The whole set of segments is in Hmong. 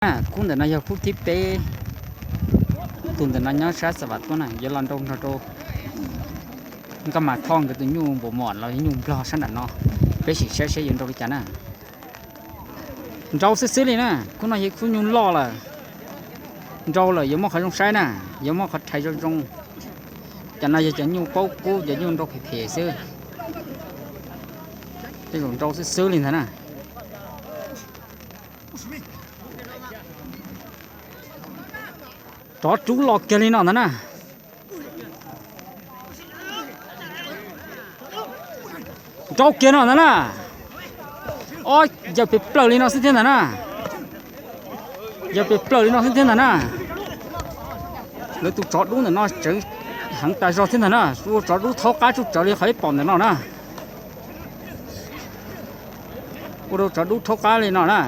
Khub ntawm no yog khub thib peb, tus ntawm no nyob sab Xa Vam Tuab na, yuav los nrau nrog rau Nkauj Mas Thoj nkawd tus nyuj npau mom los nyuj nplog sab nram no. Peb sim saib saib yuav nrau li cas na. Nrau xwb xwb li na, khub no yog khub nyuj loj lawm. Nrau lawm yuav muaj qhov zoo saib na, yuav muaj qhov rhais zoo zoo. Cov no yog cov nyuj paub kub, cov nyuj nrau phem phem xwb. Tej zaum nrau xwb xwb li ntag na. Rov rub los kiag li no ntag na. Nrau kiag no ntag na. Ob, yawg pes plaws li no xwb thiab ntag na. Yawg pes plaws li no xwb thiab ntag na. Lawv tus tsov dub ntawm no tseem heev tas zog thiab ntag na. Ua tsov dub thaub qab tsuj tsawv li qhov ib pom ntawm no na. Ua rau tsov dub thaub qab li no na.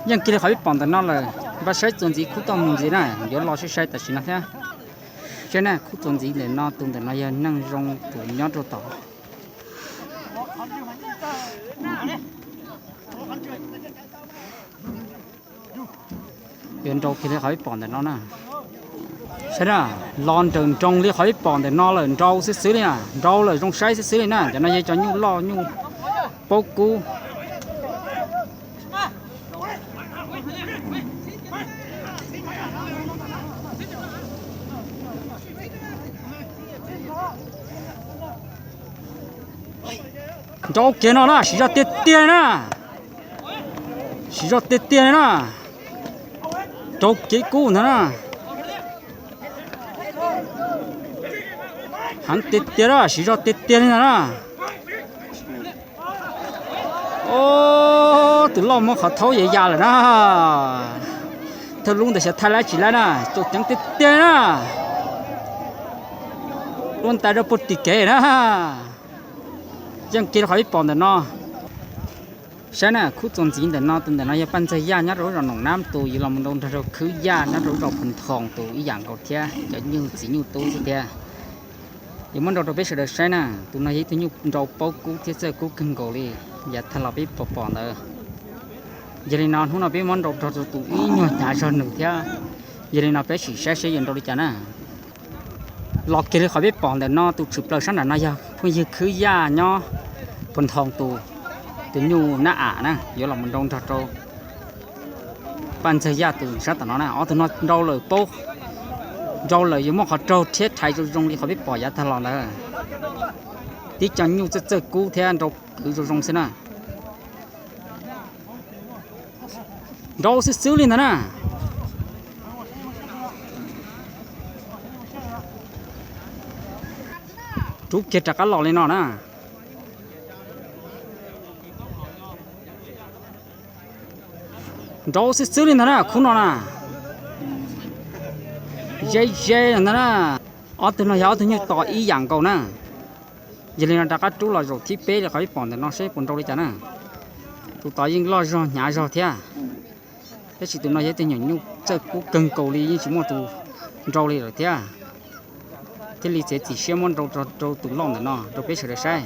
Yeej kiag li qhov ib pom ntawm no lawm, npaj saib txuas ntxiv khub toj mus ntxiv na, yuav los saib saib tam sim no thiab. Saib na, khub txuas ntxiv ntawm no, tus ntawm no yog Neej Zoo tus nyob rau tom. Yuav nrau kiag li qhov ib pom ntawm no na. Saib na, los nrawm nroos li qhov ib pom ntawm no lawm, nrau xwb xwb li na, nrau lawm zoo saib xwb xwb li na. Cov no yog cov nyuj loj nyuj paub kub. Nrau kiag no na, siv zog tiag tiag na. Siv zog tiag tiag li na. Rau kev kub ntag na. Heev tiag tiag na, siv zog tiag tiag li ntag na. Tus loj muab qhov thaub ya ya lawm na. Thawj lub ntawd xyov thaij lab tsis lab na, caum ceev tiag tiag na. Duab ntais rau puag tim kev na. Yeej kiag li qhov ib pom ntawm no. Saib na, khub txuas ntxiv ntawm no, tus ntawm no yog Paj Ntxawg Yaj nyob rau lub zos Noom Nab tus, yuav los mus nrau nrog rau Khwb Yaj nyob rau lub zos Phu Thoos tus ib yam nkaus thiab, cov nyuj txiv nyuj tub xwb thiab. Yuav muab nrau rau peb sawv daws saib na, tus no yog ib tug nyuj nrau paub kub thiab txawj kub kawg nkaus li, yav tag los peb pom pom ntawd. Yog li no hnub no peb muab nrau nrog rau tus ib nyuag hnyav zog nws thiab, yog li no peb sim saib saib yuav nrau li cas na. Los kiag li qhov peb pom ntawm no, tus tshwm plaws sab nram no yog phooj ywg Khwb Yaj nyob Phu Thoos tus, tus nyuj nab am na, yuav los mus nrau nrog rau Paj Ntxawg Yaj tus sab tom no na. Ob tug no nrau lawm paub, nrau lawm yuav muaj qhov raug thiab rhais zoo zoo li qhov peb pom yav tag los ntawd. Tib co nyuj txawj txawj kub thiab nrau kwv zoo zoo xwb na. Nrau xwb xwb li ntag na. Rub kiag rov qab los li no na. Nrau xwb xwb li ntag na, khub no na. Ze ze ntag na. Ob tug no yog ob tug nyuj tod ib yam nkaus na. Yog li no rov qab rub los zaum thib peb li qhov peb pom ntawm no seb puas nrau li cas na. Tus tod yeej loj zog hnyav zog thiab, tab sis tus no yog ib tug nyuam nyuj txawj kub kawg nkaus li, yeej tsis muaj tus nrau li lawm thiab. Thiaj li txiav txim siab muab nrau rau tus loj ntawm no rau peb sawv daws saib.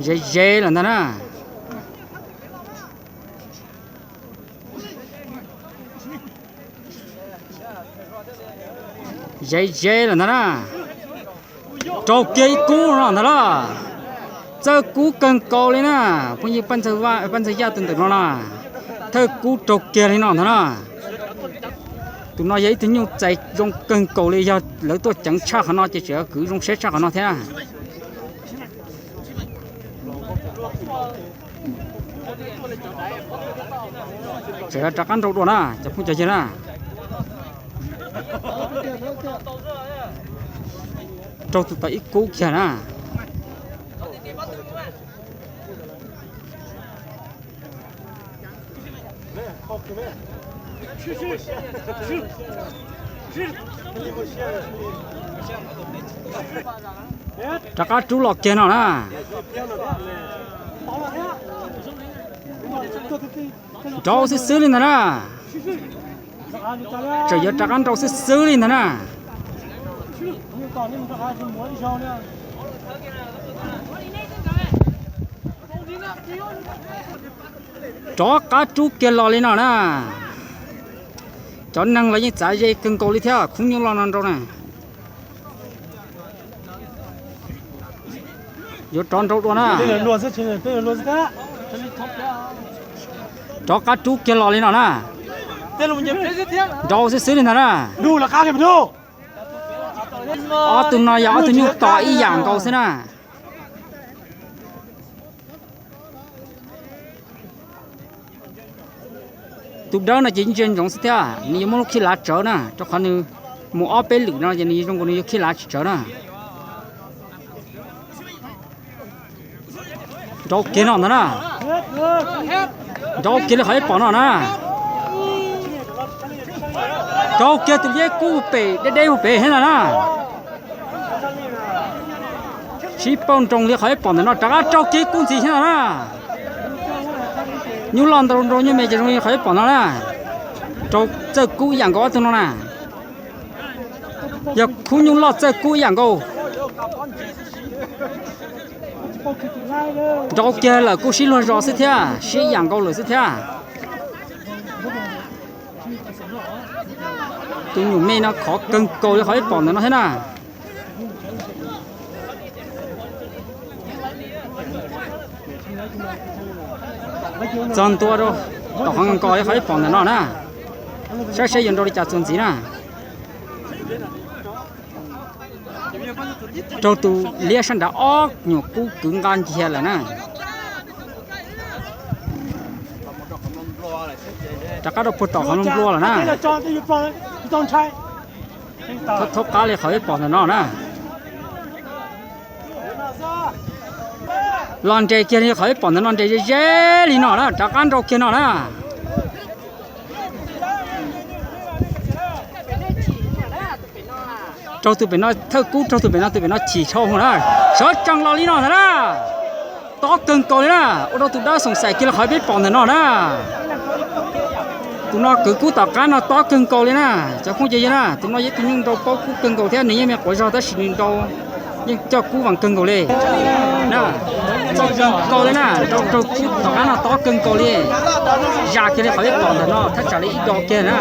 Ze ze lawm ntag na. Ze ze lawm ntag na. Raug kiag ib kub no ntag na. Txawj kub kawg nkaus li na. Phooj ywg Paj Ntxawg Yaj tus ntawm no na, thawj kub raug kiag li no ntag na. Tus no yog ib tug nyuj txais zoo kawg nkaus li, yog lawv tuaj ceev tshaj qhov no ces tseem kwv zoo saib tshaj qhov no thiab. Tseem rov qab nrau dua na cov phooj cov ywg na. Raug tus tod ib kub kiag na. Rov qab rub los kiag no na. Nrau xwb xwb li ntag na. Tseem yuav rov qab nrau xwb xwb li ntag na. Rov qab rub kiag los li no na. Cov neeg los yeej txav ze kawg nkaus li thiab, khub nyuj loj no nrau na. Yuav rov nrau dua na. Rov qab rub kiag los li no na. Nrau xwb xwb li ntag na. Ob tug no yog ob tug nyuj tom ib yam nkaus xwb na. Tus dawb no ces ntsia ntsoov xwb thiab, nws yuav muab lub khib lav tsawv na, rau qhov nws mus ob peb lwm no ces nws zoo nkaus nws yuav khib lav tsis tsawv na. Nrau kiag no ntag na. Nrau kiag li qhov ib pom no na. Rau kiag tus liab kub pem deb deb hu pem thiab no na. Sib pauj nroos li qhov ib pom ntawm no, rov qab rau kiag kub ntxiv thiab no na. Nyuj loj nrau nrau nyuj me ces zoo li qhov ib pom no na. Rau txawj kub ib yam nkaus ob tug no na. Yog khub nyuj loj txawj kub ib yam nkaus. Nrau kiag lawm kuj sib luag zos xwb thiab, sib yam nkaus lawm xwb thiab. Tus nyuam me no khov kawg nkaus li qhov ib pom ntawm no thiab na. Txog ntua rau tom qhov nkaus li qhov ib pom ntawm no na. Saib seb yuav nrau li cas txuas ntxiv na. Raug tus liab sab nrad ob nyuam kub kwv nqa nciag lawm na. Rov qab rau puag tom qhov npluaj lawm na. Thaub qab li qhov ib pom ntawm no na. Los nres kiag li qhov ib pom ntawm no, nres ze ze li no na, rov qab nrau kiag no na. Raug tus pem no thawj kub, raug tus pem no, tus pem no chim dhau hwv na. Sawv tsees los li no ntag na. Tob kawg nkaus li na, ua rau tus dawb xoom xaim kiag li qhov peb pom ntawm no na. Tus no kwv kub tom qab no tob kawg nkaus li na. Cov phooj ywg na, tus no yog tus nyuj nrau paub kub kawg nkaus thiab nws yeej me quav zog tab sis nws nrau yeej coj kub vas kawg nkaus li na. Txaus kawg nkaus li na, nrau raug kub tom qab no tob kawg nkaus li. Zam kiag li qhov peb pom ntawm no thaj tsam li ib do kiag na.